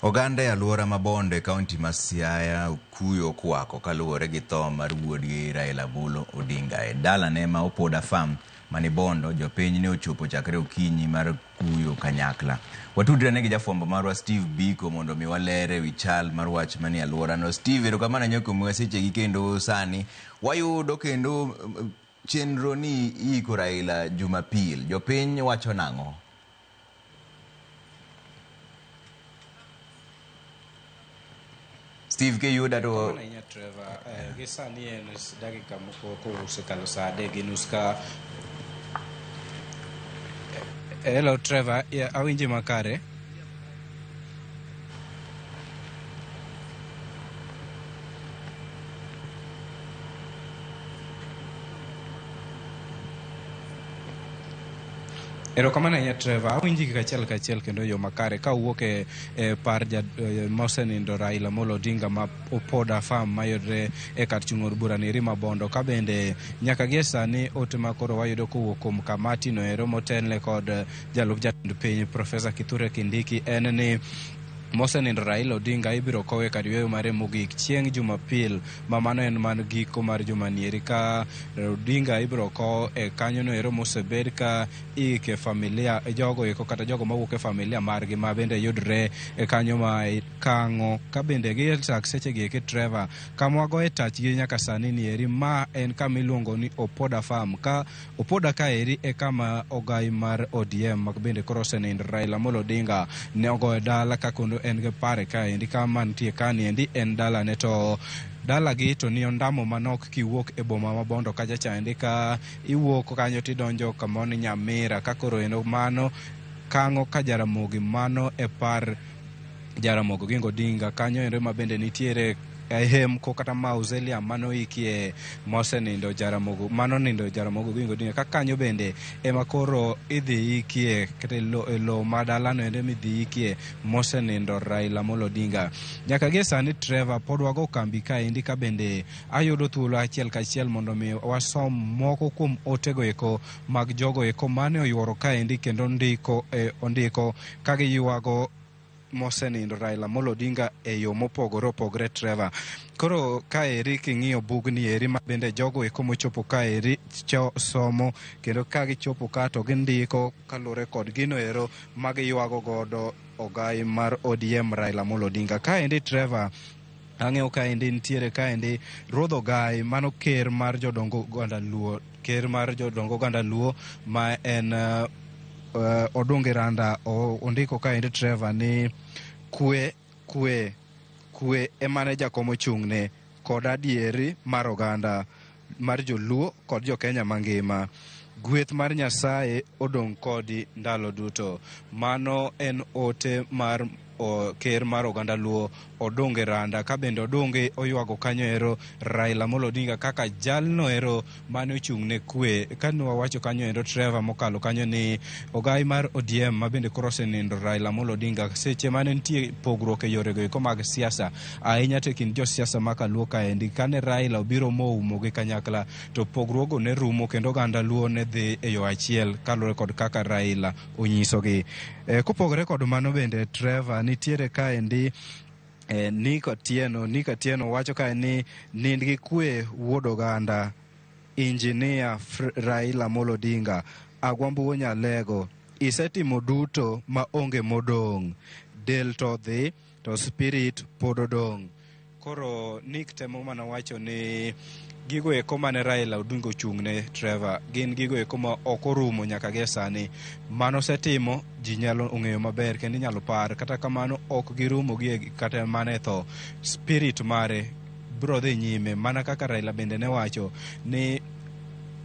Oganda e alwora ma Bondo e kaunti ma Siaya okuyo okwako kaluwore gi tho mar wuodgi Raila Amolo Odinga. E dalane ma Opoda Farm mani Bondo, jopiny ne ochopo chakre okinyi mar kuyo kanyakla. Watudre ane gi jafwambo marwa Steve Biko mondo mi waler ewi chal mar wach manie alworano. Steve, erokamano ahinya kuom miwa sechegi kendo sani wayudo kendo chenro ni iiko Raila Jumapil. Jopiny wacho nang'o? Steve kiyuda to Kamano ahinya Trevor, gi sani en dakika moko kosekalo saa adek gi nus ka. Hello Trevor, yeah, awinji makare. Erokamano ahinya Trevor, awinji gi kachiel kachiel kendo e yo makare ka wuok e par ja mosenindo Raila Amolo Odinga ma Opoda Farm mayudre e kar chung' od bura ni Rima Bondo. Ka bende nyaka gie sani ote ma koro wayudo kowuok kuom kamati no ero motelne kod jalup jatend piny Profesa Kithure Kindiki en ni mosenindo Raila Odinga ibiro kowe kar yueyo mare mogik chieng' Jumapil ma mano en man giko mar juma nieri ka Odinga ibiro kow e kanyono ero mosebed ka iike familia jogo eko kata jogo mawuok e familia margi ma bende yudre e kanyo ma Kang'o. Ka bende gi chak sechegi eki Trevor, kama wagoye tachgi nyaka sani nieri ma en kama iluongo ni Opoda Farm. Ka Opoda kaeri e kama ogai mar ODM ma bende koro osenindo Raila Amolo Odinga ne ogoyo dala ka kendo en gi pare kaendi ka mantie kaniendi en dalane to dalagi to ni ondamo manok kiwuok e boma ma Bondo kacha chaendi ka iwuok kanyo tidonjo kamoro ni Nyamira ka koro endo mano Kang'o ka Jaramogi mano e par Jaramogi Oginga Odinga kanyo endo ma bende nitiere hemko kata mausoleum mano ikie mosenindo Jaramogi mano nindo Jaramogi Oginga Odinga ka kanyo bende ema koro idhi ikie kata e lo ma dalano endo midhi ikie mosenindo Raila Amolo Odinga. Nyaka gie sani Trevor pod wago kambi kaendi ka bende ayudo thuolo achiel kachiel mondo mi wasom moko kuom otego eko mag jogo eko mane oyuoro kaendi kendo ndiko ondiko ka giywago mosenindo Raila Amolo Odinga e yo mopogore opogore Trevor. Koro kaeri king'iyo bugni eri ma bende jogo eko mochopo kaeri somo kendo ka gichopo ka to gindiko kaluwore kod gino ero ma giywago godo ogai mar ODM Raila Amolo Odinga. Kaendi Trevor ang'eyo kaendi nitiere kaendi Ruodh Ogai mano ker mar jodongo oganda Luo, ker mar jodongo oganda Luo ma en Odungi Randa ondiko kaendi Trevor ni kwe kwe kwe emane jakom ochung'ne kod adieri mar oganda mar joluo kod jokenya mangima. Gweth mar Nyasaye odong' kodi ndalo duto. Mano en ote mar ker mar oganda Luo Odungi Randa. Ka bende Odungi oywago kanyo ero Raila Amolo Odinga kaka jalno ero mane ochung' ne kwe. Kane wawacho kanyo ero Trevor mokalo kanyo ni ogai mar ODM ma bende koro osenindo Raila Amolo Odinga seche mane nitie pogruok e yorego eko mag siasa ahinya to e kind josiasa ma kaluo kaendi kane Raila obiro moumogi kanyakla to pogruogo ne rumo kendo oganda Luo ne dhi e yo achiel kaluwore kod kaka Raila onyisogi. Kopogore kod mano bende Trevor nitiere kaendi Nick Otieno, Nick Otieno wacho kae ni nind gi kwe wuod oganda, Engineer Raila Amolo Odinga, Agwambo wuo Nyalego, isetimo duto ma onge modong', del to dhi to spirit pod odong'. Koro Nick temo mana wacho ni gigo eko mane Raila Odinga ochung'ne Trevor gin gigo eko ma ok orumo nyaka gie sani. Mano osetimo ji nyalo ong'eyo maber kendo inyalo par kata kamano ok girumo gi kata mana e tho. Spirit mare biro dhi nyime mana kaka Raila bende ne wacho ni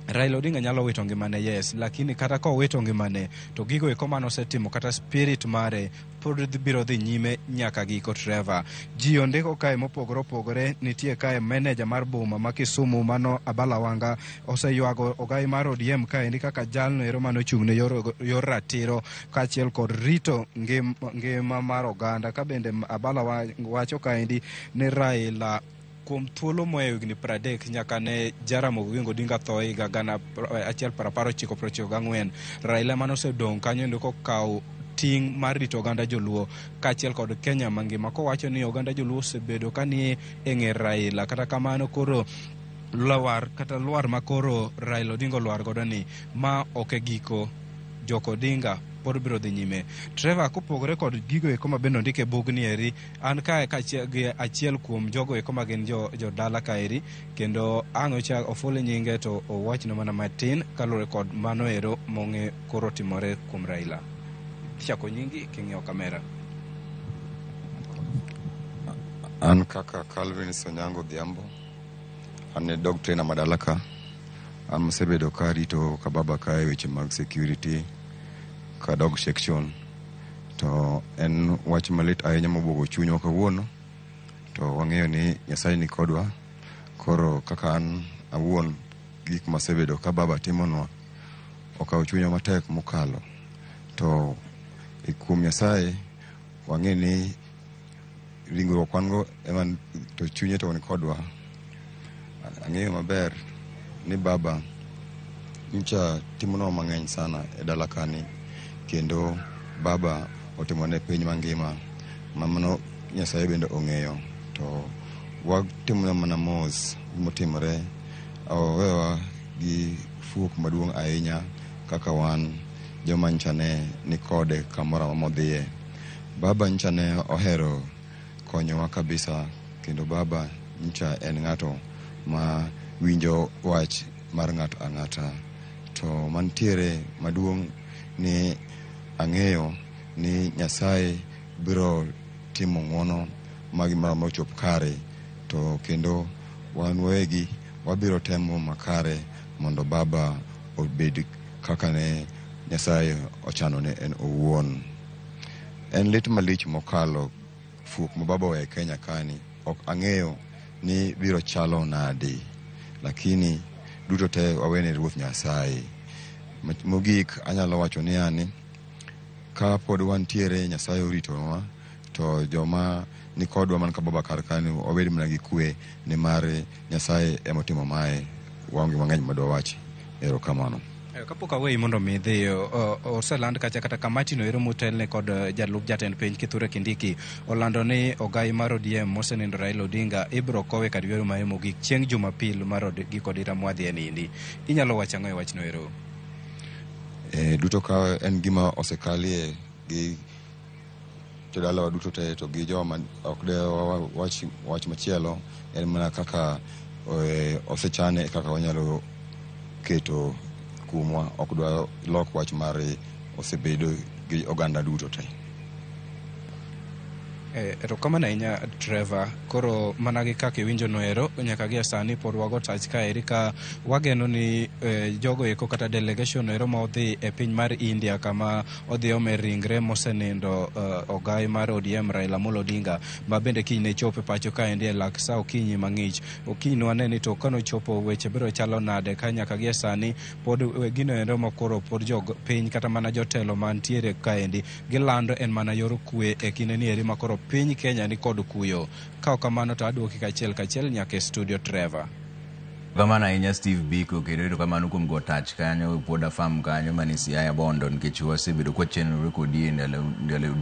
Raila Odinga nyalo wito ngimane yes, lakini kata ka owito ngimane to gigo eko mane osetimo kata spirit mare pod biro dhi nyime nyaka giko. Trevor, ji ondiko kae mopogore opogore. Nitie kae meneja mar boma ma Kisumu mano Abala Wanga oseywago ogai mar ODM kaendi kaka jalno ero mane ochung' ne yor ratiro kaachiel kod rito ngima mar oganda. Ka bende Abala wacho kaendi ni Raila kuom thuolo moa higni 30 nyaka ne Jaramogi Oginga Odinga tho higa gana achiel prapar ochiko prochiko gang'wen, Raila mane osedong' kanyo endo kokawo ting' mar rito oganda joluo kaachiel kod Kenya mangima, kowacho ni oganda joluo osebedo ka nie e ng'er Raila. Kata kamano koro lwar kata lwar ma koro Raila Odinga olwar godo ni ma ok e giko, Jok Odinga pod biro dhi nyime. Trevor, kopogore kod gigo eko ma bende ondik e bugni eri, an kae gi achiel kuom jogo eko ma gin jodala kaeri, kendo ang' ochak oful nyinge to owachna mana matin kaluwore kod mano ero mong'e koro timore kuom Raila. Chako nyingi king'iyo kamera. An kaka Calvin Sonyango Odhiambo, an e dog trainer ma dala ka. An masebedo ka arito ka baba ka e weche mag security ka dog section. To en wach malit ahinya mobuogo chunywa kawuono. To wang'eyo ni Nyasaye ni kodwa. Koro kaka an awuon gik masebedo ka baba timonwa okawo chunywa matek mokalo. To e kuom Nyasaye wang'e ni ringruok wan go ema to chunye to ni kodwa. Ang'eyo maber ni baba nyocha timonwa mang'eny sana e dala kani, kendo baba otimone piny mangima ma mano Nyasaye bende ong'eyo. To watimone mana mos gimotimore owewa gi fuok maduong' ahinya kaka wan joma nyocha ne ni kode kamoro amora modhiye. Baba nyocha ne ohero konyowa kabisa, kendo baba nyocha en ng'ato ma winjo wach mar ng'ato ang'ata. To mantiere maduong' ni ang'eyo ni Nyasaye biro timo ng'uono ma gimoro amora ochop kare, to kendo wan wawegi wabiro temo makare mondo baba obed kaka ne Nyasaye ochano ne en owuon. En lit malich mokalo fuok ma baba oweyo e Kenya kani. Ok ang'eyo ni biro chalo nade, lakini duto te wawene Ruoth Nyasaye. Mogik anyalo wacho ni yani ka pod wantiere Nyasaye oritonwa, to joma ni kodwa man ka baba kar kani wabed mana gi kwe, nimar Nyasaye emotimo mae, waonge mang'eny madwa wachi. Erokamano. Kapok aweyi mondo mi idhi, oseland kacha kata kamati no ero motelne kod jalup jatend piny Kithure Kindiki olando ni ogai mar ODM mosenindo Raila Odinga ibiro kowe kar yueyo mare mogik chieng' Jumapil mar giko dira mwadhi e nindi. Inyalo wacho ang'o e wachno ero? Duto ka en gima osekalie gi jodalawa duto te, to gi joma ok de wach machielo en mana kaka osechane kaka wanyalo keto kumwa, ok dwa lok wach mar osebedo gi oganda duto te. Erokamano ahinya Trevor. Koro mana gi kaka iwinjo no ero, nyaka gi sani pod wago tach kaeri ka wageno ni jogo eko kata delegation ero ma odhi e piny mar India kama odhi ome ringre mosenindo ogai mar ODM Raila Amolo Odinga ma bende kiny ne chopo e pacho kaendi e lak sa okinyi mang'ich. Okinyi wane ni to kanochopo weche biro chalo nade ka nyaka gi sani pod gino ero ma koro pod jopiny kata mana jotelo mantiere kaendi gilando en mana yor kwe e kinde ni eri ma koro piny Kenya ni kod kuyo. Ka ok kamano to aduoki kachiel kachiel nyaka e studio Trevor. Erokamano ahinya Steve Biko, kendo erokamano kuom go tach kanyo Opoda Farm kanyo mane Siaya Bondo, nikech wasebedo kwachenore kodi e ndalo.